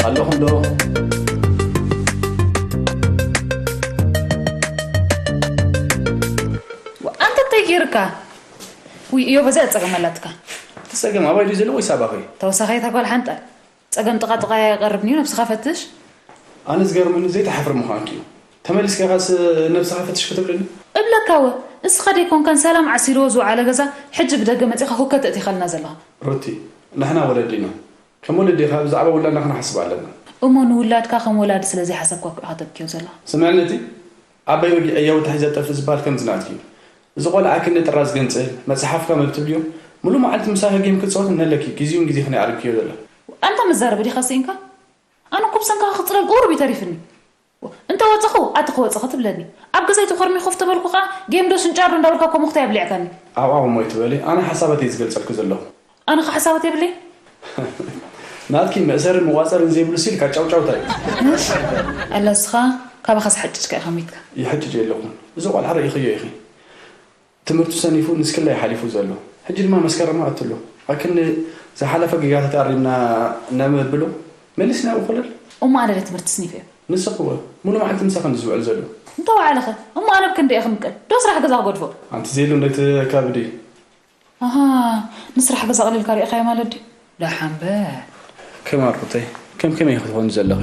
ኣለኹም ዶ? ኣንተ እንታይ ገይርካ? ውይ እዮ በዚኣ ጸገም ኣላትካ። እቲ ጸገም ኣባይ ድዩ ዘሎ ወይስ ኣባኺ? ተወሳኺ እታ ጓል ሓንጣል። ጸገም ጥቓ ጥቓ ይቐርብ ንዩ ነብስኻ ፈትሽ። ኣነ ዝገርመኒ ዘይትሓፍሪ ምዃንኪ እዩ። ተመሊስካ ኢኻስ ነብስኻ ፈትሽ ክትብልኒ? እብለካ ወ እስኻ ደይኮንካን ሰላም ዓሲልዎ ዝወዓለ ገዛ ሕጂ ብደገ መጺኻ ሁከት ተእቲኻልና ዘለኻ። ሩቲ ንሕና ወለዲ ኢና። ከም ወለዲ ኢኻ ብዛዕባ ውላድና ክንሓስብ ኣለና። እሞ ንውላድካ ከም ወላዲ ስለ ዘይሓሰብካ እኮ ኢኻ ተብክዮ ዘለኻ። ስምዕኒ እቲ ዓባይ ወጊዐያ ወታሒዘ ጠፊ ዝበሃል ከምዚ ናትኪ እዩ። እዚ ቆልዓ ክንዲ ጥራዝ ገንጽል፣ መጽሓፍካ መብትብልዮ፣ ሙሉእ መዓልቲ ምሳኺ ጌም ክትጻወት እነለኪ፣ ግዜኡን ግዜኽን የዕርብክዮ ዘለኺ። ኣንታ መዛረቢ ዲኻ ስኢንካ? ኣነ እኮ ብሰንካኻ ክጽለል ቁሩብ እዩ ተሪፍኒ። እንተ ወጸኹ ኣቲ ክወጸ ክትብለኒ ኣብ ገዛይ ተኾርሚ ኮፍ ተበልኩ ኸኣ ጌም ዶ ሽንጫር ዶ እንዳበልካ እኮ ምኽታይ ኣብሊዕካኒ። ኣብኣ እሞ ኣይትበሊ፣ ኣነ ሓሳባት እየ ዝገልጸልኪ ዘለኹ። ኣነ ኸ ሓሳባት የብለይ። ናትኪ መእሰርን መቋጸርን ዘይብሉ ሲል ካጫውጫውታ እዩ። ኣላ እስኻ ካባኻስ ሓጭጭካ ኢኻ ሚትካ። ይሕጭጭ የለኹን። እዚ ቆልዓ ርኢኽዮ ኢኺ። ትምህርቱ ሰኒፉ ንስክላይ ሓሊፉ ዘሎ ሕጂ ድማ መስከረም ኣትሎ ኣክን ዝሓለፈ ጌጋታት ኣሪምና ነመብሎ መሊስና ውክልል እሞ ኣነ ደ ትምህርቲ ስኒፈ ንስኽ ወ ሙሉ መዓልቲ ምሳኸ ዝውዕል ዘሎ እንተ ወዓለኸ እሞ ኣነ ብክንደየ ክምቅል ዶ ስራሕ ገዛ ክገድፎ ኣንቲ ዘይሉ እንደ ትካብዲ ኣሃ ንስራሕ ገዛ ቀሊልካ ሪእኻዮ ማለት ድዩ ደሓን በል ከማርኩተይ ከም ከመይ ክትኾኒ ዘለኺ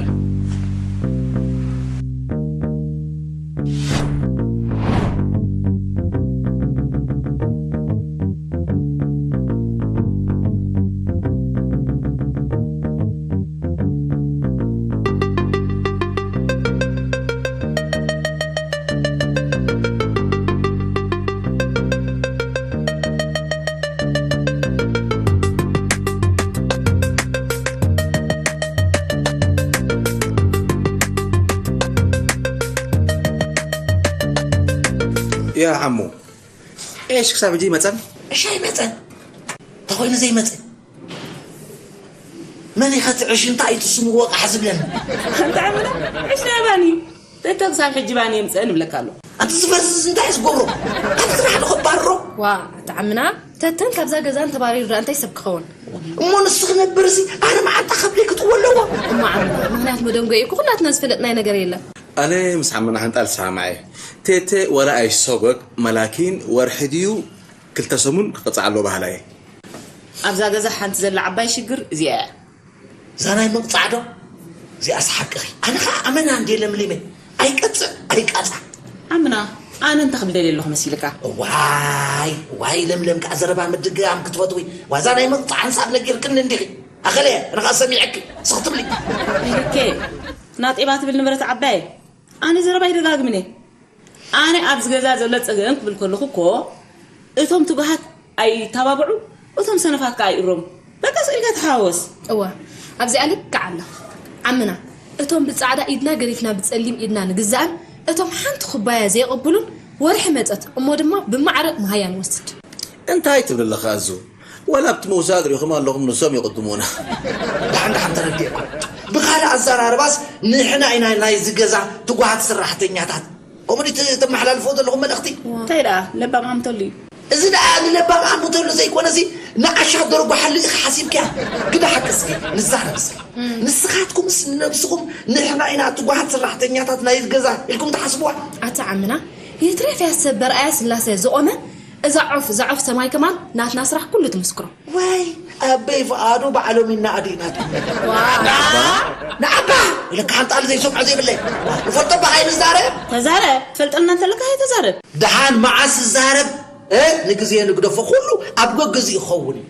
ያ ዓሞ ኤሽ ክሳብ ሕጂ ይመፀን ዕሻ ይመፀን ተኮይኑ ዘይመፀ መን ኢኸ እቲ ዕሽ እንታይ እዩ ትስምዎ ቃሕ ዝብለኒ እንተ ዓምና ዕሽ ናይ ኣባኒ ተተ ክሳብ ሕጂ ባኒ የምፅአ ንብለካ ኣሎ ኣቲ ዝፈርስ እንታይ ዝገብሮ ኣቲ ስራሕ ንኽባርሮ ዋ እቲ ዓምና ተተን ካብዛ ገዛን ተባሪሩ ዳ እንታይ ሰብ ክኸውን እሞ ንሱ ክነብር ሲ ኣነ መዓልታ ከብደይ ክትዎ ኣለዎ እሞ ዓምና ምክንያት መደንጎ እዩ ኩላትና ዝፈለጥናይ ነገር የለን ኣነ ምስ ዓምና ሓንጣል ሰማማዐ ቴቴ ወላ ኣይሰጎግ መላኪን ወርሒ ድዩ ክልተ ሰሙን ክቕጻዕ ኣለዎ በሃላይ እየ። ኣብዛ ገዛ ሓንቲ ዘላ ዓባይ ሽግር እዚኣ እያ። እዛ ናይ ምቕጻዕ ዶ? እዚኣስ ሓቅኺ። ኣነ ኸኣ ኣመና እንድየ ለምሊመ። ኣይቀጽዕ ኣይቃጻዕ። ዓምና ኣነ እንታይ ክብል ደልየ ኣለኹ መሲልካ? እዋይ እዋይ ለምለም ከኣ ዘረባ ምድግጋም ክትፈትዊ። ዋዛ ናይ ምቕጻዕ ሓንሳብ ነጊርክኒ እንዲኺ። ኣኸለ ኣነ ኸኣ ሰሚዐኪ። ስኽ ትብሊ። ሄርኬ ናጤባ ትብል ንብረት ዓባየ። ኣነ ዘረባ ኣይደጋግምን እየ። ኣነ ኣብዚ ገዛ ዘሎ ጸገም ክብል ከለኹ እኮ እቶም ትጉሃት ኣይተባብዑ እቶም ሰነፋት ከኣ ይእረሙ። በቃ ስቕ ኢልካ ተሓዋወስ። እወ ኣብዚኣ ልክዕ ኣለኻ ዓምና። እቶም ብጻዕዳ ኢድና ገዲፍና ብጸሊም ኢድና ንግዛእን እቶም ሓንቲ ኩባያ ዘይቕብሉን ወርሒ መጸት እሞ ድማ ብማዕረ መሃያ ንወስድ። እንታይ ትብል ኣለኻ ኣዙ? ዋላ ኣብቲ ምውሳድ ሪኹም ኣለኹም፣ ንሶም ይቕድሙና። ደሓን ደሓን ተረዲእኩም። ብኻልእ ኣዘራርባስ ንሕና ኢና ናይዚ ገዛ ትጉሃት ሰራሕተኛታት። ከምኡ ድዩ ተመሓላልፎ ዘለኹም መልእኽቲ? እንታይ ደኣ ለባም ኣምተሉ እዩ። እዚ ደኣ ንለባም ኣምተሉ ዘይኮነሲ ንዓሻ ደርጓሓሉ ኢኻ ሓሲብክያ። ግዳ ሓቂ እስኪ ንዛረብ እስኪ። ንስኻትኩምስ ንነብስኹም ንሕና ኢና ትጉሃት ሰራሕተኛታት ናይዚ ገዛ ኢልኩም ትሓስብዋ? ኣታ ዓምና ይትረፍ ያሰብ በርኣያ ስላሴ ዝቖመ እዛ ዑፍ እዛ ዑፍ ሰማይ ከማን ናትና ስራሕ ኩሉ ትምስክሮ። ዋይ ኣበይ ፍቓዱ ባዕሎም ይናኣዱ ኢና። ንዓባ ኢለካ ሓንጣል ዘይሰምዖ ዘይብለይ ንፈልጦ ባኻ ይንዛረብ። ተዛረብ ትፈልጠና እንተለካ ኣይተዛረብ። ደሓን መዓስ ዝዛረብ እ ንግዜ ንግደፎ ኩሉ ኣብ ገግዚ ይኸውን እዩ።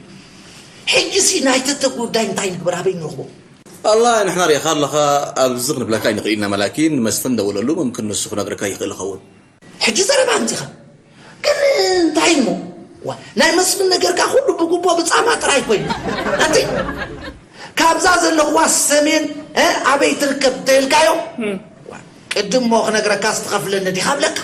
ሕጂሲ ናይ ተተ ጉዳይ እንታይ ንግበር ኣበይ ንረኽቦ? ኣላ ንሕና ሪኢኻ ኣለኻ ኣብዚ ክንብለካ ኣይንኽእል ኢና መላኪን ንመስፍን ደውለሉ ምምክን ንሱ ክነግረካ ይኽእል ይኸውን። ሕጂ ዘረባ ኣምጺኻ ግን እንታይ እሞ ዋ ናይ መስፍን ነገርካ ኩሉ ብጉቦ ብጻማ ጥራይ ኮይኑ ኣቲ ካብዛ ዘለኽዋ ሰሜን እ ኣበይ ትርከብ ተልካዮ ቅድም ሞ ክነግረካ ስትኸፍለኒ ዲኻ ብለካ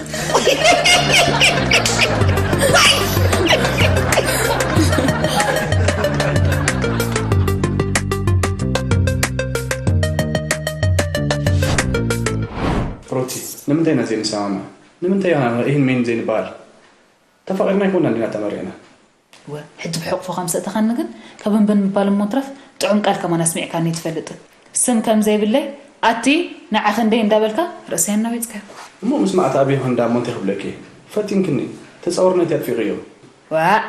ሩቲ ንምንታይ ኢና ዘይንሰማማዕ? ንምንታይ ኢና ኢሂን ሚን ዘይንበሃል? ተፋቒርና ኣይኮናን ዲና ተመሪዕና? እወ፣ ሕጂ ብሕቑፎኻ ምስ ኣእተኻኒ ግን ካብ እምበን ምባል እሞ ትረፍ ጥዑም ቃል ከማን ኣስሚዕካኒ ኣይትፈልጥን። ስም ከም ዘይብለይ ኣቲ ንዓ ክንደይ እንዳበልካ ርእሰይ ኣናዊጽካዮ። እሞ ምስ ማእቲ ኣብዮ ክንዳ እሞ እንታይ ክብለኪ እየ? ፈቲንክኒ፣ ተጻወርነተይ ኣጥፊእክዮ። ዋእ፣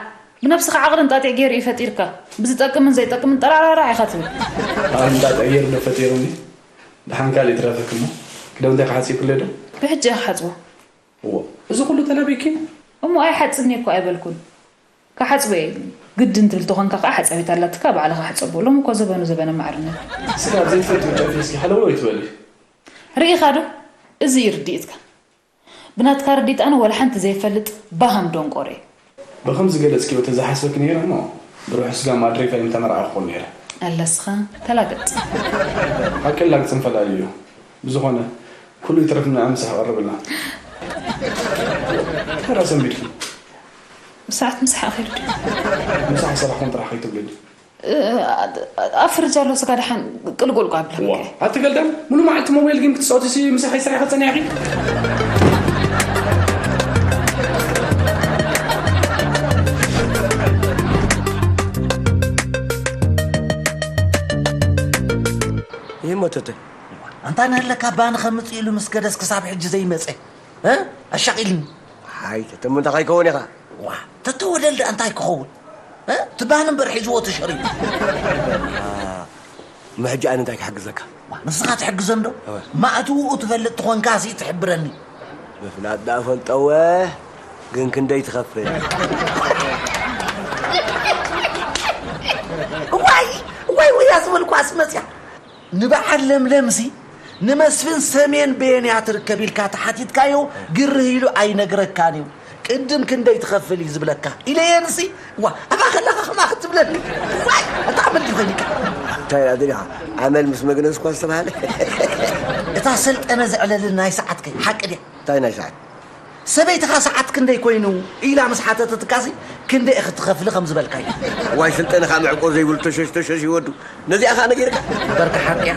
ብነብስኻ ዓቕልን ጣጢዕ ገይሩ እዩ ፈጢርካ። ብዝጠቅምን ዘይጠቅምን ጠራራራዕ ኢኻ ትብል። ኣንዳጠ ገይሩ ዶ ፈጢሩኒ? ደሓን ካልእ ይትረፈኪ እሞ ክዳውንተይ ክሓጽብ ይክእለ ዶ? ብሕጂ እየ ክሓጽቦ። እዎ፣ እዚ ኩሉ ተላቢኪ? እሞ ኣይሓጽብን እየ እኮ ኣይበልኩን። ክሓጽቦ እየ። ግድን ትብል ተኾንካ ከኣ ሓጻቢት ኣላትካ ባዕልኻ ሕጸቦ። ሎሚ እኮ ዘበኑ ዘበነ ማዕርነት። ስጋብ ዘይትፈልጥዮ ጨፊስኪ ሃለውለው ኣይትበሊ። ርኢኻ ዶ? እዚ እዩ ርድኢትካ። ብናትካ ርዲት ኣነ ወላ ሓንቲ ዘይፈልጥ ባሃም ደንቆሮ እየ። ብኸምዚ ገለጽክዮ ተዝሓስበኪ ነይረ እሞ ብርሑስ ጋማ ድሬፋይ ምተመርዓኹ ክኾን ነይረ። ኣላ እስኻ ተላገጽ። ሓቂ ላግጽን ፈላልዩ እዩ። ብዝኾነ ኩሉ ይትረፍ ንዓ ምሳሕ ቀርብልና። ተራ ሰንቢድኪ። ሰዓት ምሳሕ ኣኺሉ ድዩ? ምሳሕ ሰራሕኩም ጥራሕ ከይትብልኒ። ኣብ ፍርጅ ኣሎ ስጋ ደሓን ቅልቁል እኳ ኣብላ ዋ ኣቲ ገልዳም ሙሉ መዓልቲ ሞባይል ጌም ክትፃወቲ ሲ ምሳሕ ይስራሕ ከፀኒዕኺ። ይህ መተተ ኣንታ ንህለካ ባኒ ከምፅእ ኢሉ ምስ ከደስ ክሳብ ሕጂ ዘይመፀ እ ኣሻቒልኒ። ሓይ ተተምንታ ከይከውን ኢኻ። ዋ ተተወደል ደኣ እንታይ ክኸውን እ እቲ ባኒ እምበር ሒዝዎ ተሸሪቡ። እሞ ሕጂ ኣነ እንታይ ክሕግዘካ? ዋ ንስኻ ትሕግዘ እንዶ ማእትውኡ ትፈልጥ ትኾንካ ሲ ትሕብረኒ። ምፍላጥ ደኣ ፈልጠወ ግን ክንደይ ትኸፍል? እዋይ እዋይ ውያ ዝበልኳስ መፅያ ንበዓል ለምለምሲ ንመስፍን ሰሜን በየንያ ትርከብ ኢልካ ተሓቲትካዮ ግርህ ኢሉ ኣይነግረካን እዩ። ቅድም ክንደይ ትኸፍል እዩ ዝብለካ ኢለየንሲ ዋ ኣብኣ ከለኻ ከማ ክትብለኒ ዋይ ኣታ ኣመል ድዩ ኮይኒካ እንታይ ደኣ ደሊኻ ኣመል ምስ መግነዝ እኳ ዝተባህለ እታ ሰልጠነ ዘዕለልን ናይ ሰዓት ከይ ሓቂ ድያ እንታይ ናይ ሰዓት ሰበይትኻ ሰዓት ክንደይ ኮይኑ ኢላ ምስ ሓተተትካሲ ክንደይ ኢኺ ትኸፍሊ ከም ዝበልካዮ። እዋይ ስልጠንኻ መዕቆር ዘይብሉ ተሸሽ ተሸሽ ይወዱ ነዚኣ ኸኣ ነጊርካ። እምበርከ ሓቅያ።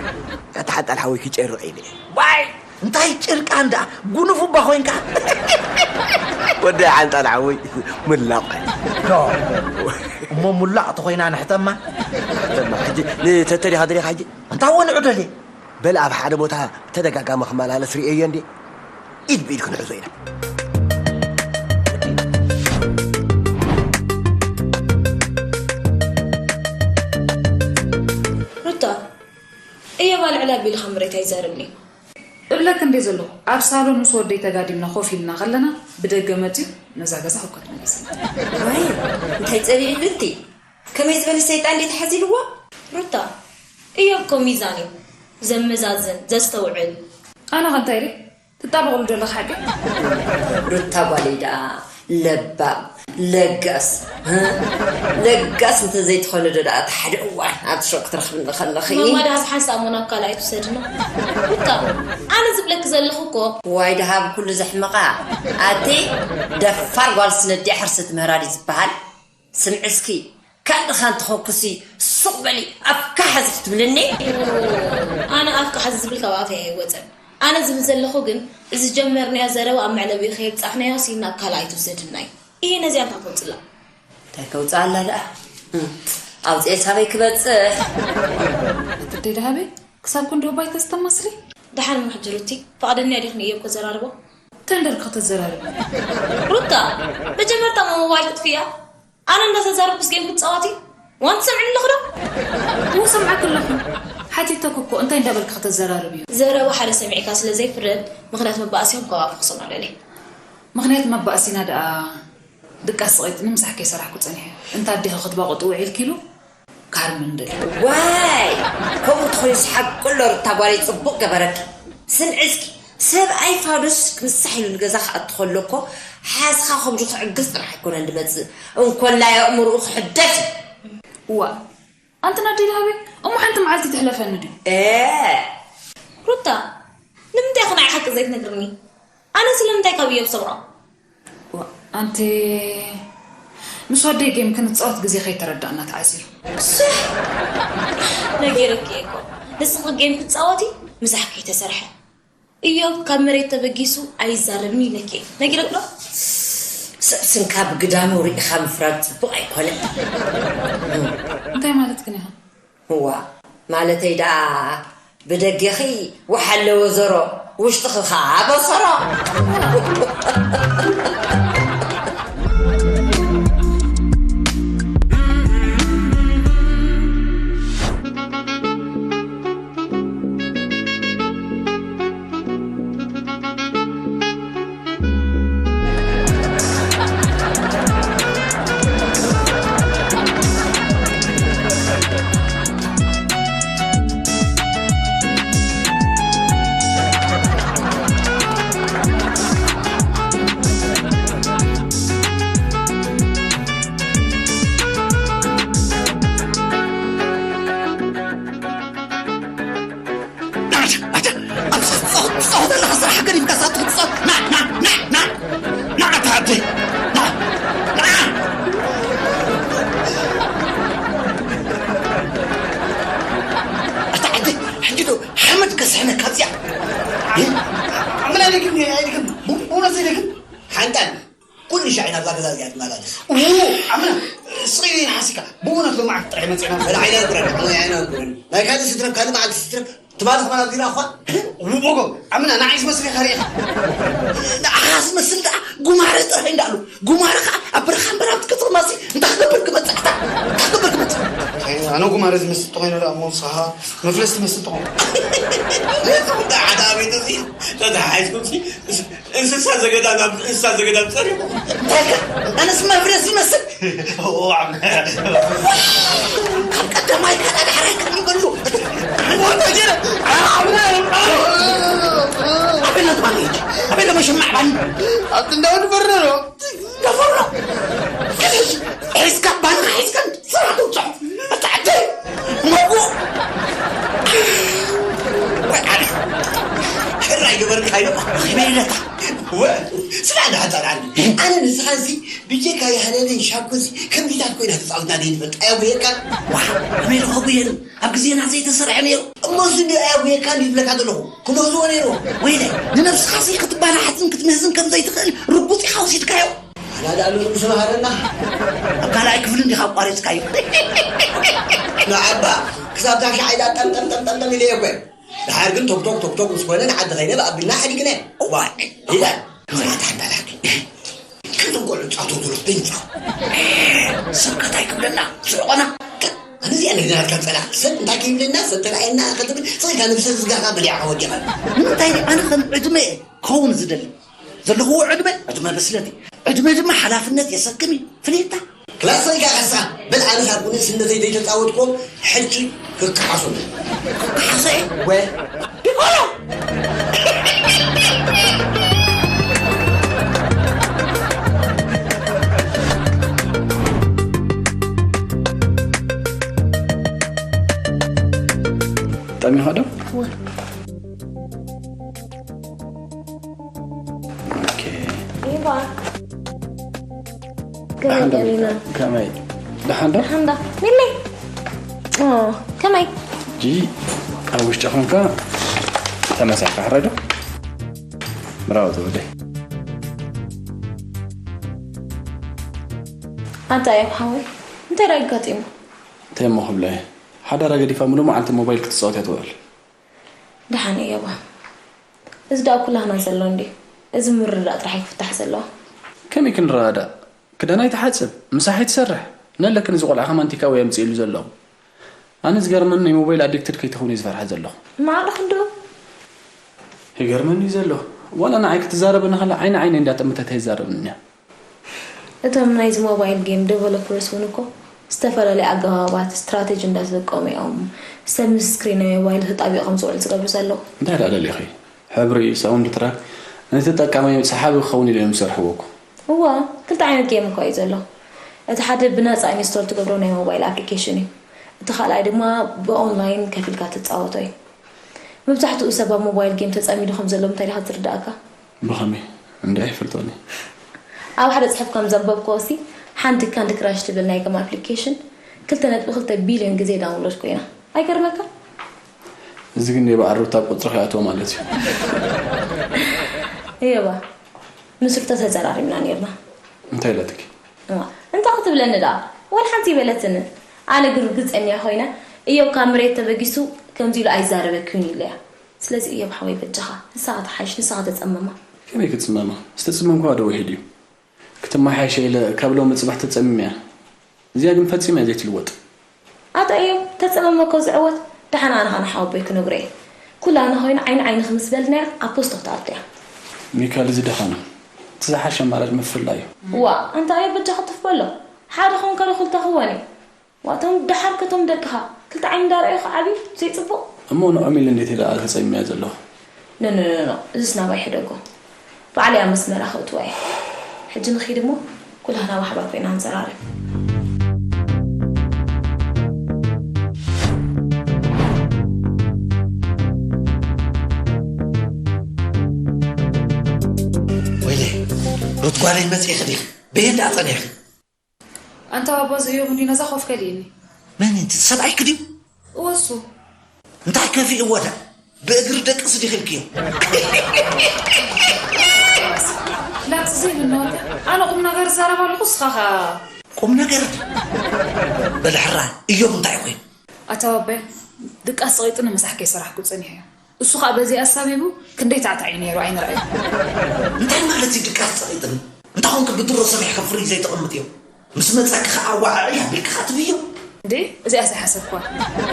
ኣታ ሓንጣል ሓወይ ክጨርቕ ኢለ። ዋይ እንታይ ጭርቃን ደኣ ጉኑፍ እባ ኮይንካ። ወደይ ሓንጣል ሓወይ ሙላቕ። ዶ እሞ ሙላቕ ተኾይና ንሕተማ። ሕጂ ንተተሪኻ ደሪኻ ሕጂ። እንታይ ወንዑ ደልየ። በል ኣብ ሓደ ቦታ ብተደጋጋሚ ክመላለስ ርእየዮ እንድየ። ኢድ ብኢድ ክንሕዞ ኢና። ሩታ፣ እዮብ ኣልዕል ኣቢሉ ካብ መሬት ኣይዛረብን እዩ። እብለኪ እንድየ ዘለኹ፣ ኣብ ሳሎን ምስ ወደይ ተጋዲምና ኮፍ ኢልና ከለና ብደገ መጺኡ ነዛ ገዛ ህውከት መሊስና። ዋይ እንታይ ጸሊእሉ እቲ ከመይ ዝበለ ሰይጣን ድዩ ተሓዚልዎ? ሩታ፣ እዮብ እኮ ሚዛን እዩ፣ ዘመዛዝን፣ ዘስተውዕል። ኣነ ኸ እንታይ ኢለ? ትጣበቕሉ ዶ ኣለኺ ሓቂ? ሩታ ጓለይ ደኣ ለባም፣ ለጋስ፣ እ? ለጋስ እንተዘይትኾነ ዶ ደኣ እቲ ሓደ እዋን ኣብቲ ሸው ክትረኽብኒ ከለኺ? ማማ ደኣ ሓንሳእ እሞ ናብ ካልኣይ ትውሰድና። ሩታ፣ ኣነ ዝብለኪ ዘለኹ እኮ። ዋይ ደሃብ ኩሉ ዘሕመቓ። ኣቲ ደፋር ጓል ስለ ኣዲኣ ሕርሲ ትምህራ ድዩ ዝበሃል? ስምዒ እስኪ፣ ከእድኻ እንተኾንኩሲ ሱቕ በሊ፣ ኣፍካ ሓዚ ክትብልኒ? ኣነ ኣፍካ ሓዚ ዝብል ካብ ኣፈይ ኣይወፀን። ኣነ ዝብል ዘለኹ ግን፣ እዚ ዝጀመርናዮ ዘረባ ኣብ መዕለቢኡ ከየብፃሕናዮሲ ናብ ካልኣይ ትውሰድና እዩ። እየ ነዚኣ እንታይ ከውፅላ? እንታይ ከውፅኣላ ደኣ? እም፣ ኣውፅኤ ሳበይ ክበፅሕ? እቲ ደይ ደሃበይ፣ ክሳብ ክንዲ ባይ ተስተማስሊ? ደሓን እሞ ሕጂ ሩቲ፣ ፍቓደኛ ዲኺ ንእዮብ ከዘራርቦ? ተንደር ከተዘራርቢ? ሩታ፣ መጀመርታ እሞ ሞባይል ክትፍያ? ኣነ እንዳተዛረብኩስ ጌም ክትፃወቲ? ዋን ትሰምዕኒ ኣለኹ ዶ? እሞ ሰምዓኪ ኣለኹ። ሓቲተኪ እኮ፣ እንታይ እንዳበልኪ ከተዘራርቢ እዩ? ዘረባ ሓደ ሰሚዕካ ስለ ዘይፍረድ፣ ምኽንያት መባእሲኹም ካብ ኣፍኹ ክሰምዖ ደልየ። ምኽንያት መባእሲና ደኣ ድቃስ ስቒጥኒ ምሳሕ ከይሰራሕኩ ጸኒሐ። እንተ ኣዴኺ ክትባቑጡ ውዒልኪ ኢሉ ክሃርመኒ ደልዩ። ዋይ! ከምኡ እንተኾይኑስ ሓቁ ኣሎ ሩታ ጓለይ፣ ጽቡቕ ገበረኪ። ስምዒ እስኪ፣ ሰብኣይ ፋዱስ ክምሳሕ ኢሉ ንገዛ ክኣቱ ከሎ እኮ ሓዝኻ ከምዚ ክዕግስ ጥራሕ ኣይኮነን ዝመጽእ፣ እንኮላይ ኣእምሮኡ ክሕደስ እዩ። እዋእ፣ ኣንቲ ናደይ ደሃበይ፣ እሞ ሓንቲ መዓልቲ ትሕለፈኒ ድዩ? ኤ! ሩታ፣ ንምንታይ ኢኺ ንዓይ ሓቂ ዘይትነግርኒ? ኣነ ስለምንታይ ካብ እዮብ ሰብሮ? ዋ፣ ኣንቲ ምስ ወደይ ጌም ክንጻወት ግዜ ከይተረዳእና ተዓሲሩ። ስሕ! ነጊረኪ እየ እኮ። ንስኺ ጌም ክትጻወቲ ምሳሕ ከይተሰርሐ። እዮብ ካብ መሬት ተበጊሱ ኣይዛረብን ኢለኪ እየ። ነጊረኪ ዶ? ሰብ ስንካ ብግዳሙ ርኢኻ ምፍራድ ጽቡቕ ኣይኮነን። እንታይ ማለት ግን ኢኻ? እዋ፣ ማለተይ ደኣ ብደጌኺ ወሓ ኣለዎ ዘሮ፣ ውሽጥኺ ኸኣ በሰሮ። ናሽ፣ ኣታ፣ ኣብ ጻ-፣ ጻ-፣ ጻወት ኣለኻ፣ ስራሕ ገዲፍካ ሳት ክትጻወት። ና፣ ና፣ ና፣ ና። ና፣ ኣታ ዓደይ። ና፣ ና። ኣታ ዓደይ፣ ሕጂ ዶ ሓመድ ከስሕነካ እዚኣ? ኣይ፣ ኣመል ኣይደግም፣ ኣይደግም። ቡ-፣ ብእውነት ኣይደግም። ሓንጣን። ኩሉ ሻዕ ናብዛ ገዛ እዚኣ ትመላለስ። ው፣ ዓምና፣ ስቕ ኢለ ሓሲካ፣ ብእውነት ሎማዓንቲ ጥራሕ መፂእና። ወላ ዓይና ኣንቁረን፣ ዓምና፣ ዓይና ኣንቁረን። ናይ ካልእ ስድረብ፣ ካልእ መዓልቲ ስድረብ፣ ትማሊ ከማን ኣብዚና እኳ። ው፣ ቦጎ፣ ዓምና፣ ንዓይ ዝመስል ኢኻ ርኢኻ። ንዓኻ ዝመስል ደኣ ጉማረ ጥራሕ እንዳኣሉ። ጉማረ ኸዓ ኣብ በረኻ እምበር ኣብቲ ከተማ እዚ እንታይ ክገብር ክመጽእ ኣታ? እንታይ ክገብር ክመጽእ? ኣይ፣ ኣነ ጉማረ ዝመስል ተኾይነ ደኣ እሞ ንስኻ መፍለስ ትመስል ተኾን። ሓደ ኣቤት እዚ ተተሓሒዝኩም ሲ እንስሳ ዘገዳም ናብ እንስሳ ዘገዳም ጸሪቑ። እንታይ ኢልካ? ኣነስ መፍረስ ይመስል? እዋ፣ ካብ ቀዳማይ ካና ዳሕራይ ክብል በሉ። ኣበይ ናት ባኒ? ኣበይ ለመሸማዕ ባኒ? ኣብቲ እንዳወዲ ፈርዶ ነው። ደፈሮ። ሒዝካ ባንካ ሒዝካ ስራሕ ትውፅዖ። ኣታ ዓደይ። መጉእ። ወይ ኣነ። ሕራይ ገበርካዮ። ይበይነታ። ወ-፣ ስራሕ ዳሕፃር ኣነ። ኣነ ንስኻንሲ ብጀካ የህለለይ ሻኩሲ ከምዚታት ኮይና ተፃዊትና ደይንፈልጥ። ኣያጉየካ። ዋ፣ ኣበይ ኢሉ ከጉየኒ? ኣብ ግዜና ዘይተሰርሐ ነይሩ። እሞ እዚ እንዲ ኣያጉየካ እንዲ ዝብለካ ዘለኹ። ክመዝዎ ነይርዎ። ወይለ፣ ንነብስኻሲ ክትባላሓትን ክትምህዝን ከም ዘይትኽእል ርጉጽ ኢኻ ወሲድካዮ። ኣዳዳሉ ንጉስ መሃረና። ኣብ ካልኣይ ክፍሊ እንዲኻ ኣቋሪጽካዮ። ንዓባ፣ ክሳብ ታሽዓይ ኢላ ጠም ጠም ጠም ጠም ጠም ኢለዮ እኮ። ደሓር ግን ቶክ ቶክ ቶክ ቶክ ምስ ኮነ ንዓዲ ኸይነ ብኣቢልና ሓዲግነ። እዋይ፣ ኢለ። ክብራት ሓንዳላኪ። ከምቶም ቆልዑ ጻውተው ትብሉስ በይንጻው። ሰብ ከታይ ክብለና፣ ስርቆና። ኣነ እዚኣ ነግዳናትካ ጸላ። ሰብ እንታይ ከይብለና፣ ሰብ ተራእየና ክትብል፣ ስቕ ኢልካ ነብሰ ዝጋኻ በሊዕኻ ወዲኻ። ንምንታይ ኣነ ከም ዕድመ ክኸውን ዝደሊ? ዘለኹዎ ዕድመ፣ ዕድመ ብስለት እዩ። ዕድመ ድማ ሓላፍነት የሰክም እዩ። ፍልይታ። ክላስ ሪጋ ካሳ፣ በል ኣነስ ኣብ ንእስነተይ ዘይተጻወትኮ፣ ሕጂ ክከሓሶ። ክከሓሶ እየ? ወ-፣ ፒኮሎ! ደሓን ዶ? ከመይ? ደሓን ዶ? ደሓን ዶ? ሚሊ! ኦ፣ ከመይ? ጂ፣ ኣብ ውሽጢ ኾንካ ተመሳካ ሕራይ ዶ? ብራቮ ተወደይ። ኣንታ እዮም ሓወይ፣ እንታይ ደኣ ኣጋጢሙ? እንታይ እሞ ክብለ? ሓዳራ ገዲፋ ሙሉእ መዓልቲ ሞባይል ክትጻወት እያ ትውዕል። ደሓን እየ ባ። እዚ ደኣ ኩላህና ዘሎ እንድዩ። እዚ ምርዳእ ጥራሕ እዩ ክፍታሕ ዘለዎ። ከመይ ክንረዳዳእ? ክዳን ኣይትሓጽብ፣ ምሳሕ ኣይትሰርሕ። ነለክን እዚ ቆልዓ ከማን ቴካወይ ኣምጽእሉ ዘለኹ። ኣነ ዝገርመኒ ናይ ሞባይል ኣዲክትድ ከይትኸውን እየ ዝፈርሓ ዘለኹ። ማዕረ ክንድኡ? ይገርመኒ እዩ ዘሎ። ዋላ ንዓይ ክትዛረበኒ ከላ ዓይኒ ዓይነይ እንዳጠመተት ኣይዛረብን እያ። እቶም ናይዚ ሞባይል ጌም ዴቨሎፐርስ እውን እኮ ዝተፈላለዩ ኣገባባት፣ ስትራቴጂ እንዳተጠቀሙ እዮም ሰብ ምስ ስክሪን ናይ ሞባይሉ ተጣቢቖም ዝውዕሉ ዝገብሩ ዘለዉ። እንታይ ደኣ ደሊኺ? ሕብሪ፣ ሳውንድ ትራክ፣ ንተጠቃማይ ሰሓቢ ክኸውን ኢሎም እዮም ዝሰርሕዎ እኮ። እዋ፣ ክልተ ዓይነት ጌም እኮ እዩ ዘሎ። እቲ ሓደ ብነጻ ኢንስቶል ትገብሮ ናይ ሞባይል ኣፕሊኬሽን እዩ። እቲ ካልኣይ ድማ ብኦንላይን ከፊልካ ትጻወቶ እዩ። መብዛሕትኡ ሰብ ኣብ ሞባይል ጌም ተጸሚዱ ከም ዘሎ ምንታይ ዲኻ ዝርድኣካ? ብኸመይ? እንዳ ኣይፈልጦን እየ። ኣብ ሓደ ጽሑፍ ከም ዘንበብክዎ ሲ፣ ሓንቲ ካንዲ ክራሽ ትብል ናይ ጌም ኣፕሊኬሽን ክልተ ነጥቢ ክልተ ቢልዮን ግዜ ዳውንሎድ ኮይና። ኣይገርመካ? እዚ ግን ናይ በዓል ሩታ ቁጽሪ ከይኣትዎ ማለት እዩ። እየባ፣ ምስ ሩታ ተዘራሪብና ኔርና። እንታይ ኢላትኪ? እዋ፣ እንታይ ክትብለኒ ደኣ? ዋላ ሓንቲ ይበለትኒ። ኣነ ግን ርግጸኛ ኮይነ፣ እዮብ ካብ መሬት ተበጊሱ ከምዚ ኢሉ ኣይዛረበክን ኢለያ። ስለዚ እዮብ ሓወይ በጃኻ፣ ንስኻ ተሓይሽ፣ ንስኻ ተጸመማ። ከመይ ክትጽመማ? ዝተጸመምኩዋ ዶ ውሒድ እዩ? ክትመሓየሸ ኢለ ካብ ሎሚ ጽባሕ ተጸሚመ እያ። እዚኣ ግን ፈጺመ እያ ዘይትልወጥ። ኣታ እዮብ፣ ተጸመመ እኮ ዝዕወት፣ ደሓን ኣነ ኸኣ ንሓወቦይ ክነግሮ እየ። ኩላና ኮይና ዓይኒ ዓይንኺ ምስ በልናያ ኣብ ፖስቶ ክትኣቱ እያ። ሚካል፣ እዚ ደኸመ። እቲ ዝሓሸ ኣማራጭ ምፍልላይ እዩ። ዋእ፣ ኣንታ እዮብ በጃኻ ትፍ በሎ። ሓደ ኹን ከሎ ክልተ ክወን እዩ። ዋእ፣ እቶም ደሓር ከቶም ደቅኻ፣ ክልተ ዓይኒ እንዳረኣዩ ክዓብዩ ዘይጽቡቕ። እሞ ንዖም ኢለ እንዴት ደኣ ተጸሚመያ ዘለኹ? ኖ፣ ኖ፣ ኖ፣ ኖ፣ እዚስ ናባይ ሕደጎ። ባዕለይ ኣብ መስመራ ከእትዋ እየ። ሕጂ ንኺድ እሞ፣ ኩላህና ብሓባር ኮይና ንዘራረብ። ወይለይ፣ ሩት ጓለይ መጺእኺ ዲኺ? በየን ደኣ ጸኒሕኺ? ኣንታ ባባ እዚ እዮብ እንዲ ነዛ ኮፍ ከሊእኒ። መን እቲ ሰብኣይኪ ድዩ? እወ እሱ። እንታይ ከፊእዎ ደኣ? ብእግሪ ደቅሲ ዲኺ ኢልክዮ? ላክሲ ዘይምንወልከ? ኣነ ቁም ነገር እዛረብ ኣለኹ፣ እስኻ ኸኣ ቁም ነገር ድዩ? በል ሕራይ፣ እዮብ እንታይ ኮይኑ? ኣታ ባባይ፣ ድቃስ ጸቒጡኒ ምሳሕ ከይሰራሕኩ ጸኒሐ እየ። እሱ ኸኣ በዚ ኣሳቢቡ ክንደይ ታዕታዕ እዩ ነይሩ ኣይንርኣዮ። እንታይ ማለት እዩ ድቃስ ጸቒጥኒ? እንታይ ኾንክ ብድሮ ሰሚዕካ ፍሪጅ ዘይተቐምጥዮ? ምስ መጸኪ ኸኣ ዋዕዕ ኣቢልካ ኸኣ ትብዮ። እንዴ፣ እዚኣስ ኣይሓሰብኳ።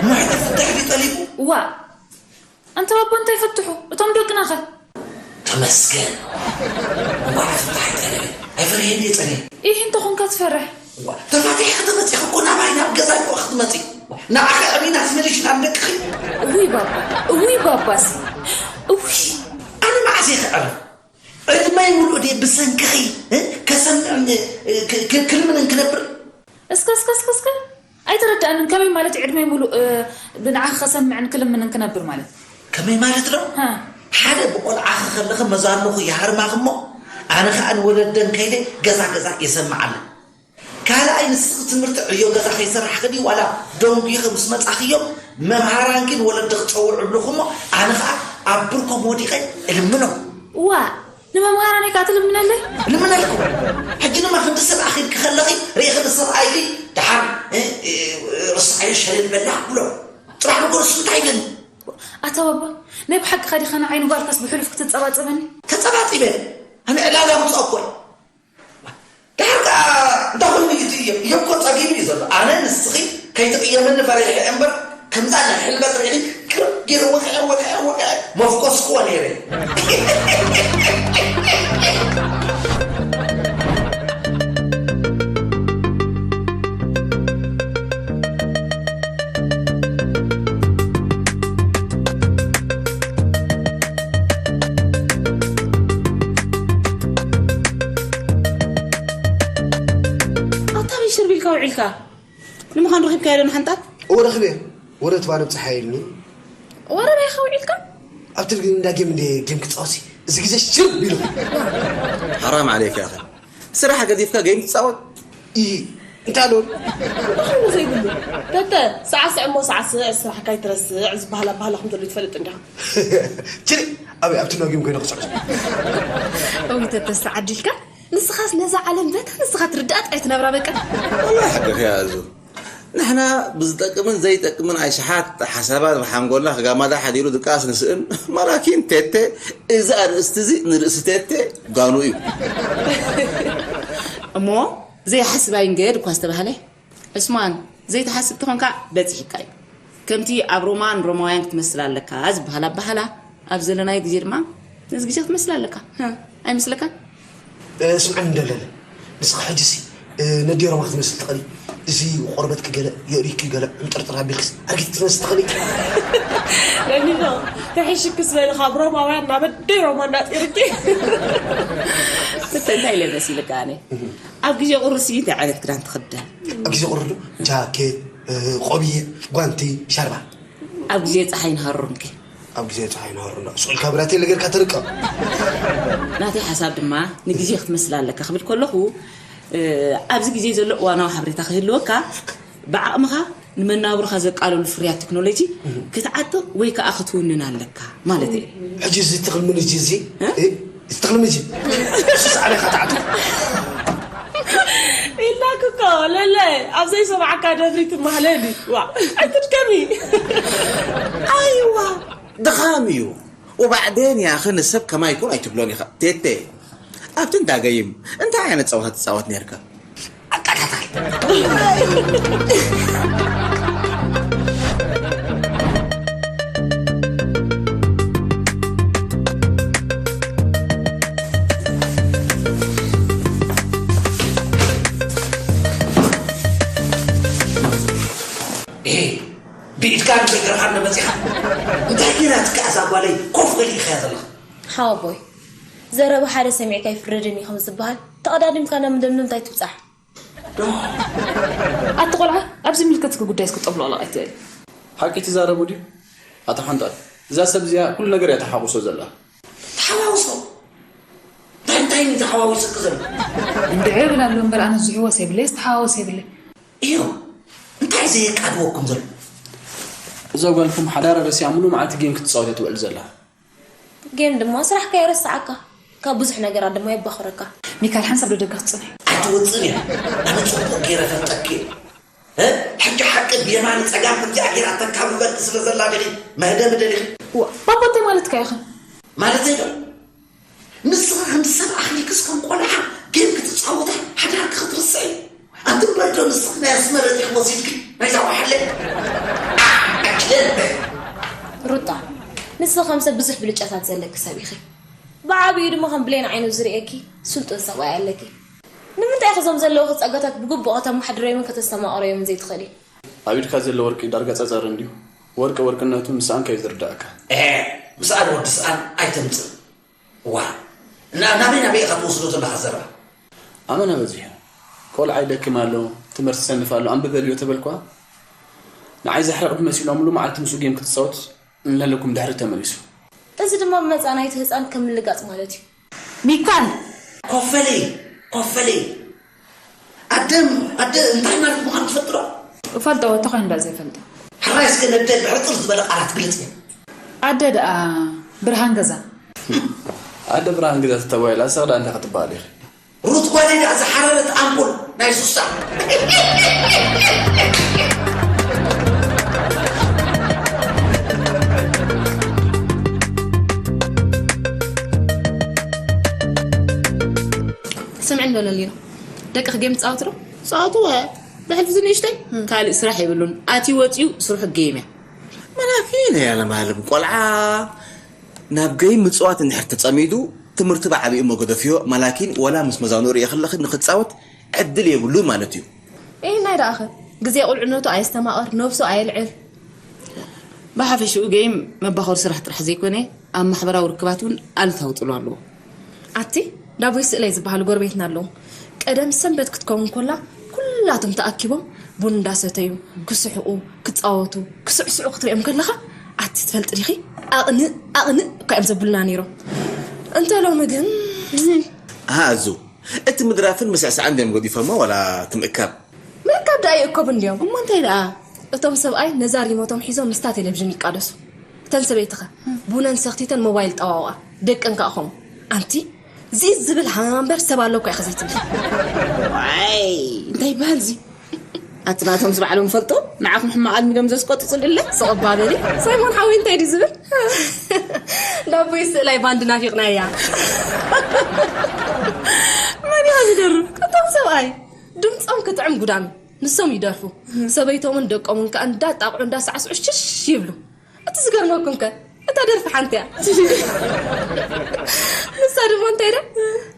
እሞ ሕጂ ፍትሕ ድዩ ጠሊቡ? ዋእ፣ ኣንታ ባባ እንታይ ፈትሑ? እቶም ደቅናኸ? ተመስገን። እንኳዕ ፍትሕ ኣይጠለበ። ኣይፈርሄን እየ ጸኒሐ። ኢሂ እንተኾንካ ትፈርሕ። ዋ፣ ተፋቲሕኪ ተመጺኺ እኮ ናባይ ናብ ገዛይ እኮ ክትመጺ። ንዓኺ ኣሚና ትመሊሽና ንደቅኺ። እውይ ባባ፣ እውይ ባባስ፣ እውይ። ኣነ መዓስ እየ ክዕርፍ? ዕድመይ ሙሉእ ድየ ብሰንክኺ፣ እ፣ ከሰምዕን፣ እ፣ ክ-፣ ክ-፣ ክልምንን ክነብር? እስከ፣ እስከ፣ እስከ፣ እስከ። ኣይተረድኣንን። ከመይ ማለት እዩ ዕድመይ ሙሉእ፣ እ፣ ብንዓኺ ከሰምዕን ክልምንን ክነብር ማለት? ከመይ ማለት ዶ? ሃ። ሓደ ብቆልዓኺ ከለኺ መዛኑኺ ይሃርማኺ እሞ፣ ኣነ ኸኣ ንወለደን ከይደ ገዛ ገዛ የሰምዓለን። ካልኣይ ንስኺ ትምህርቲ ዕዮ ገዛ ከይሰራሕኺ ድዩ ዋላ ደንጒኺ ምስ መጻኽዮም መምሃራንኪ ንወለዲ ክጸውዕብልኹ እሞ ኣነ ኸኣ ኣብ ብርኮም ወዲቐ እልምኖም። እዋ፣ ንመምሃራነይ ከኣ ትልምነለይ? እልምነልኩም። ሕጂ ድማ ክንዲ ሰብ ኣኺልኪ ከለኺ ርኢኺ ንሰብኣይኪ ደሓን፣ እ፣ እ፣ ርስዓዮ ሸለል በላ ብሎ። ጽባሕ ንጎርስ እንታይ ይብል? ኣታ ባባ፣ ናይ ብሓቅኻ ዲኻ ንዓይ ንጓልካስ ብሕሉፍ ክትጸባጸበኒ? ተጸባጺበ። ኣነ ዕላል ኣምጽኦ እኮ እየ። ደሓር ከኣ እንታይ ኮይኑ እዩ እቲ እዮብ? እዮብ እኮ ጸጊቡ እዩ ዘሎ። ኣነ ንስኺ ከይትቕየመኒ ፈሪሐ እየ እምበር፣ ከምዛ ናይ ሕልበት ርኢኺ ቅርብ ገይረ ወቕዐ፣ ወቕዐ፣ ወቕዐ መፍቆስክዎ ነይረ። ኣታ በይ ሽርቢልካ ውዒልካ? ንምዃኑ ረኺብካዮ ዶ ንሓንጣብ? እወ ረኺበዮ። ወረ እቲ ባነብ ጸሓይ ኢሉኒ። ወረ በይኻ ውዒልካ? ኣብቲ እንዳ ጌም እንደ ጌም ክጻወት ሲ። እዚ ግዜ ሽር ቢሉ። ሓራም ዓለይካ ያኸ። ስራሕ ገዲፍካ ጌም ትጻወት? ኢ እንታይ ኣሎ? ብኸምኡ ዘይብሉ። ተተ፣ ሰዓት ስዕ እሞ ሰዓት ስዕ ስራሕካ ኣይትረስዕ ዝበሃል ኣባህላ ከም ዘሎ ትፈልጥ እንዲኻ። ችሪ፣ ኣበይ ኣብቲ ኖጊም ኮይነ ክስዕስ። እውይ ተተስ ዓዲልካ። ንስኻስ ነዛ ዓለም በታ ንስኻ ትርዳኣ ጥራይ ትነብራ በቃ። ወላሂ ሓቅኺ እያ ኣዙ። ንሕና ብዝጠቅምን ዘይጠቅምን ኣይሽሓት ሓሳባት ብሓንጎልና ክጋማዳ ሓዲሩ ድቃስ ንስእን። ማላኪን ቴቴ፣ እዚ ኣርእስቲ እዚ ንርእሲ ቴቴ ጋኑ እዩ። እሞ ዘይሓስብ ኣይንገድ እኳ ዝተባህለ። ዑስማን፣ ዘይትሓስብ ተኾንካ በፂሕካ እዩ። ከምቲ ኣብ ሮማ ንሮማውያን ክትመስል ኣለካ ዝበሃል ኣባህላ፣ ኣብ ዘለናዮ ግዜ ድማ ነዚ ግዜ ክትመስል ኣለካ። ህ፣ ኣይመስለካን? ስምዐኒ እንደለለ፣ ንስኻ ሕጂ ሲ ነዲ ሮማ ክትመስል ትኽእሊ። እዚ ቆርበትኪ ገለ የእሪኪ፣ ገለ ዕምጥርጥር ኣቢልክስ ኣርጊት ክትመስል ትኽእሊ። ለኒኖ፣ ተሒሽክስ በልኻ ኣብ ሮማውያን ናብ ኣደይ ሮማ እናጢርኪ። ስተ እንታይ ኢለ መሲልካ ኣነ? ኣብ ግዜ ቁርሲ እንታይ ዓይነት ክዳን ትኽደን? ኣብ ግዜ ቁሪ ዶ ጃኬት፣ ቆቢዕ፣ ጓንቲ፣ ሻርባ። ኣብ ግዜ ፀሓይ ንሃሩንከ? ኣብ ግዜ ፀሓይ ንሃሩና ስቕ ኢልካ ብራቴ ነገርካ ትርቀም። ናተይ ሓሳብ ድማ ንግዜ ክትመስል ኣለካ ክብል ከለኹ፣ እ፣ ኣብዚ ግዜ ዘሎ እዋናዊ ሓበሬታ ክህልወካ፣ ብዓቕምኻ ንመናብሮኻ ዘቃለሉ ፍርያት ቴክኖሎጂ ክትዓጥቕ ወይ ከዓ ክትውንን ኣለካ ማለት እዩ። ሕጂ እዚ ትኽልምልጂ እዚ እ? እ? እዚ ትኽልምልጂ እሱስ ኣበይ ከተዓጥቕ? ኢላክ እኮ ለለ፣ ኣብ ዘይሰማዕካ ደብሪ ትማህለል እዩ። ዋ፣ ኣይትድከሚ። ኣይዋ፣ ድኻም እዩ። ወባዕዴን ያኸ ንሰብ ከማይ ኩን ኣይትብሎን ኢኻ ቴቴ። ኣብቲ እንዳ ገይም እንታይ ዓይነት ጸወታ ትጻወት ነርካ? ኣቃታታል። ብኢድካ ንዘገርካ እንዶ መጺኻ እንታይ ጌራትካ እዛ ጓለይ ኮፍ በሊ ኢኻያ ዘለኻ። ሓወቦይ፣ ዘረባ ሓደ ሰሚዕካ ኣይፍረድን እዩ ከም ዝበሃል፣ ተቐዳዲምካ ናብ ምድምድምታ ኣይትብጻሕ። ኣቲ ቆልዓ፣ ኣብ ዝምልከትኪ ጉዳይ እስኪ ጠብሎቕለቕ ኣይትበሊ። ሓቂ ትዛረቡ ድዩ? ኣታ ሓንጣል፣ እዛ ሰብ እዚኣ ኩሉ ነገር እያ ተሓቑሶ ዘላ። ተሓዋውሶ እንታይ እንታይ እዩ ተሓዋዊሱኪ ዘሎ? እንድዒ እብል ኣሎ እምበር ኣነ ዝሕወስ የብለይ ዝተሓዋወስ የብለይ። እዩ እንታይ ዘየቃድወኩም ዘሎ? እዛ ጓልኩም ሓዳራ ረሲዓ ሙሉ መዓልቲ ጌም ክትፃወት እያ ትውዕል ዘላ። ጌም ድማ ስራሕካ የረስዓካ፣ ካብ ብዙሕ ነገራት ድማ የባኽረካ። ሚካል ሓንሳብ ዶ ደገ ክትፅንሕ? ኣይትወፅን እያ። ኣነ ፅቡቕ ገይረ ፈልጠኪ እየ። እ? ሕጂ ሓቂ ብየማን ፀጋም ከምዚኣ ገይራ ተካብበልኪ ስለ ዘላ ዲኺ መህደሚ ደሊኺ? ዋ፣ ባባ እንታይ ማለትካ ኢኻ? ማለተይ ዶ? ንስኺ ከም ሰብ ኣኽሊክስ ከም ቆልዓ ጌም ክትፃወታ ሓዳርኪ ክትርስዒ? ኣንቲ እምበር ዶ ንስኺ ናይ ኣስመረ ዲኺ ወሲድኪ ናይዛ ወሓለ? ኣክለል ሩጣ፣ ንስኺ ከም ሰብ ብዙሕ ብልጫታት ዘለኪ ሰብ ኢኺ። ብዓብዩ ድማ ከም ብሌን ዓይኑ ዝርእየኪ ስልጡን ሰብኣይ ኣለኪ። ንምንታይ ኢኺ እዞም ዘለውኺ ጸጋታት ብግቡእ ከተመሓድረዮምን ከተስተማቕረዮምን ዘይትኽእሊ? ኣብ ኢድካ ዘሎ ወርቂ ዳርጋ ጸጸር እንድዩ። ወርቂ ወርቅነቱ ምስኣን ከዩ ዝርድኣካ። ኤ፣ ምስኣን ወዲ ስኣን ኣይተምጽእ። ዋ፣ እና ናበይ ናበይ ኢኻ ትወስዶ ዘለኻ ዘረባ? ኣመና በዚሑ። ቆልዓ ይደክም ኣሎ፣ ትምህርቲ ይሰንፍ ኣሎ፣ ኣንብበልዮ ተበልኳ። ንዓይ ዘሕረቕ ድመሲሉ ሙሉ መዓልቲ ምስኡ ጌም ክትጻወት እንለለኩም ድሕሪ ተመሊሱ። እዚ ድማ ብመጻ ናይቲ ህጻን ከም ምልጋጽ ማለት እዩ። ሚካል! ኮፈለይ፣ ኮፈለይ። ኣደም፣ ኣደ እንታይ ማለት ምዃኑ ትፈልጥዶ? እፈልጦ፣ ተኾይኑ ዳ ዘይፈልጦ። ሕራይ እስከ ነደ ብሕጽር ዝበለ ቃላት ግለጽ። ኣደ ደኣ ብርሃን ገዛ። ኣደ ብርሃን ገዛ ተተባሂላ ሰቕዳ እንታይ ክትበሃል ኢኺ? ሩት ጓለይ ደኣ ዝሓረረት ኣምፑል ናይ ሱሳ። ስምዒ እንዶ ለሊኖ ደቅኺ ጌም ትጻወቲ ዶ? ጻወትወ ብሕልፊ ዝንእሽተይ ካልእ ስራሕ የብሉን ኣትዩ ወጺኡ ስርሑ ጌም እያ። መላኪን እያ ለማለም ቆልዓ ናብ ገይም ምፅዋት እንድሕር ተፀሚዱ ትምህርቲ ብዓብኡ እሞ ገደፍዮ ማላኪን ወላ ምስ መዛኑ ርእየ ከለኺ ንክፃወት ዕድል የብሉ ማለት እዩ። ኤህ ናይ ደኣኸ ግዜ ቁልዕነቱ ኣየስተማቕር ነብሱ ኣየልዕል። ብሓፈሽኡ ገይም መባኸሪ ስራሕ ጥራሕ ዘይኮነ ኣብ ማሕበራዊ ርክባት እውን ኣሉታዊ ፅልዋ ኣለዎ። ኣቲ ዳቦይ ስእለይ ዝበሃሉ ጎረቤትና ኣለዉ። ቀደም ሰንበት ክትከውን ኮላ ኩላቶም ተኣኪቦም ቡን እንዳሰተዩ ክስሕቁ ክፃወቱ ክስዕስዑ ክትሪኦም ከለኻ ኣቲ ትፈልጢ ዲኺ ኣቕንእ ኣቕንእ እኳ እዮም ዘብሉና ነይሮም። እንተ ሎሚ ግን ኣሃ ኣዙ፣ እቲ ምድራፍን ምስዕሳዕን ድዮም ገዲፎሞ ዋላ እቲ ምእካብ? ምእካብ ደኣ ይእከቡ እንድዮም። እሞ እንታይ ደኣ? እቶም ሰብኣይ ነዛ ሪሞቶም ሒዞም ምስታ ቴሌቪዥን ይቃደሱ። እተን ሰበይትኸ ቡነን ሰኽቲተን ሞባይል ጠዋውኣ። ደቀን ከኣ ኸምኡ። ኣንቲ እዚ ዝብል ሃመማ እምበር ሰብ ኣሎ እኮ ኢኻ ዘይትብሊ። ዋይ እንታይ ይበሃል እዚ? ኣቲ ናቶም ዝባዕሎም ፈልጦ ንዓኹም ሕማቕ ኣልሚዶም ዘስቆጥጽ ድለ? ስቕ እባ በሊ። ሳይሞን ሓወይ እንታይ ድዩ ዝብል? ዳቦይ ስእላይ ባንድ ናፊቕናያ። መን እያ ዝደርፍ? እቶም ሰብኣይ ድምፆም ክጥዕም ጉዳም እዩ። ንሶም ይደርፉ። ሰበይቶምን ደቆምን ከኣ እንዳጣቕዑ እንዳሳዕስዑ ሽሽ ይብሉ። እቲ ዝገርመኩም ከ እታ ደርፊ ሓንቲ እያ። ንሳ ድማ እንታይ ኢላ?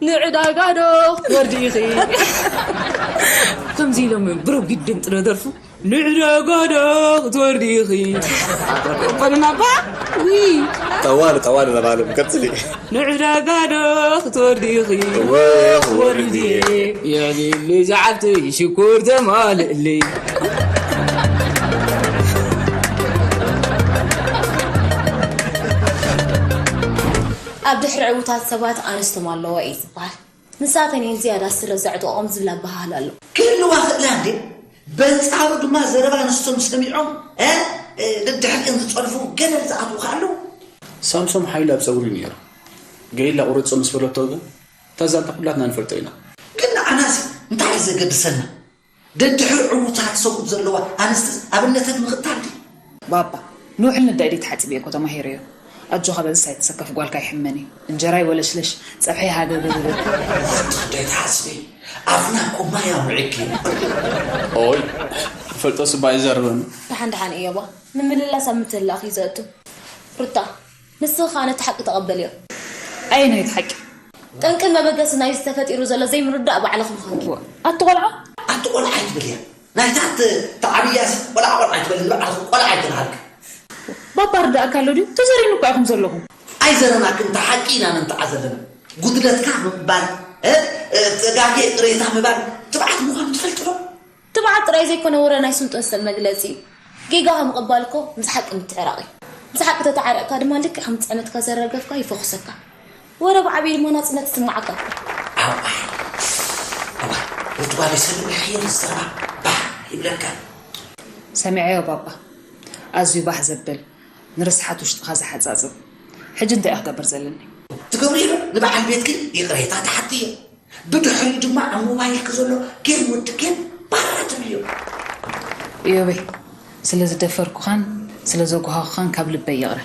ንዕዳጋ ዶ ክትወርዲ ኢኺ? ከምዚ ኢሎም እዮም ብረጒድ ድምፂ ደደርፉ። ንዕዳጋ ዶ ክትወርዲ ኢኺ? በሉና እባ። ውይ። ጠዋሊ ጠዋሊ ለባልም ቀፅሊ። ንዕዳጋ ዶ ክትወርዲ ኢኺ? እወ ክወርድ እየ። የዕሊሊ ዝዓብቲ ሽኩር ተማልእሊ። ኣብ ድሕሪ ዕዉታት ሰባት ኣንስቶም ኣለዋ እዩ ዝበሃል። ንሳተን እየን ዝያዳ ስረ ዘዕጥቖም ዝብል ኣበሃህላ ኣሎ። ክህልዋ ክእላ እንዴ? በንጻሩ ድማ ዘረባ ኣንስቶም ሰሚዖም እ፣ እ፣ ደድሕሪአን ዝጸድፉ ገለል ዝኣትዉ ከ ኣለዉ። ሳምሶም ሓይሉ ኣብ ጸጉሪ ነይሩ። ገይላ ቁረጾ ምስ በለቶ ግን እታ ዛንታ ኩላትና ንፈልጦ ኢና። ግን ንዓናሲ እንታይ እዩ ዘገድሰና? ደድሕሪ ዕዉታት ሰብኡት ዘለዋ ኣንስትስ ኣብነተን ምኽታል ድዩ? ባባ ንውዕል ነዳይ ድዩ ተሓጺበ እኮ ተማሂረዮ። ኣጆኻ በዝስ ኣይትሰከፍ ጓልካ ይሕመኒ። እንጀራ ይወለሽለሽ፣ ጸብሐይ ሃገገገገ። ኣቲ ክንደይ ትሓስቢ? ኣፍና እኮ ማይ ኣውዒኪ። ኦይ ክፈልጦ ስባ ይዘርበኒ። ደሓን ደሓን እዮባ ምምልላስ ኣብ ምትህልላኽ እዩ ዘእቱ። ሩታ ንስኺ ከኣ ነቲ ሓቂ ተቐበልዮ። ኣየናይ እቲ ሓቂ? ጠንቅን መበገሲ ናይዚ ተፈጢሩ ዘሎ ዘይምርዳእ ባዕልኺ ምዃንኪ። ኣቲ ቆልዓ! ኣቲ ቆልዓ ኣይትበልያ። ናይታ እትዓብያሲ ቆልዓ ቆልዓ ኣይትበሊ፣ ንባዕልኺ ቆልዓ ኣይተባሃልኪ። ባባ ርዳእካ ኣሎ ድዩ? ተዘሪኑ እኳ ኢኹም ዘለኹም። ኣይዘረናክን፣ እታ ሓቂ ኢና ነምጽዓ ዘለና። ጉድለትካ ምቕባል፣ እ፣ እ፣ ተጋግየ ይቕሬታ ምባል ትብዓት ምዃኑ ትፈልጢ ዶ? ትብዓት ጥራይ ዘይኮነ ወረ ናይ ስልጡን ሰብ መግለጺ እዩ። ጌጋኻ ምቕባል እኮ ምስ ሓቂ ምትዕራቕ እዩ። ምስ ሓቂ ተተዓሪቕካ ድማ ልክዕ ከም ጽዕነትካ ዘረገፍካ ይፈኹሰካ። ወረ ብዓብዩ ድማ ናጽነት ይስምዓካ። ኣዋይ እዋ ርትጓለይ ሰሚዐ ሓየት ዝዘረባ ባህ ይብለካ። ሰሚዐዮ ባባ ኣዝዩ ባህ ዘብል ንርስሓት ውሽጥኻ ዝሓጻጽብ። ሕጂ እንታይ እየ ክገብር ዘለኒ? ትገብርዮ ዶ ንበዓል ቤትኪ ይቕሬታ ትሓትዮ። ብድሕሪኡ ድማ ኣብ ሞባይልኪ ዘሎ ጌም ወዲ ጌም ባራ ትብልዮ። ኢዮበይ ስለ ዝደፈርኩኻን ስለ ዘጓሃኹኻን ካብ ልበይ ይቕረ።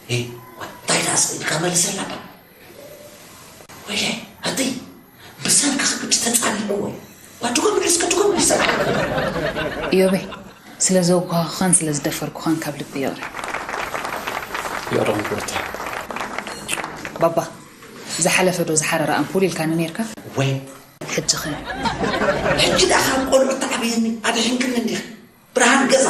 እንታይ ደኣ ስቕ ኢልካ መልሰላ እባ። ወይለ ኣደይ ብሰንኪ ክብዲ ተጻኒዕዎ እዩ። ዋድጎ ምልስ ከድጎ ምልስ። ኢዮበይ ስለ ዘውኳኹኻን ስለ ዝደፈርኩኻን ካብ ልቢ ይቕረ። ይቕረ ክብርቲ። ባባ ዝሓለፈ ዶ ዝሓረረ ኣምፑል ኢልካኒ ነይርካ? ወይ ሕጂ ኸ? ሕጂ ደኣ ካብ ቆልዑ ተዓብየኒ ኣድሒንክኒ እንዲኺ። ብርሃን ገዛ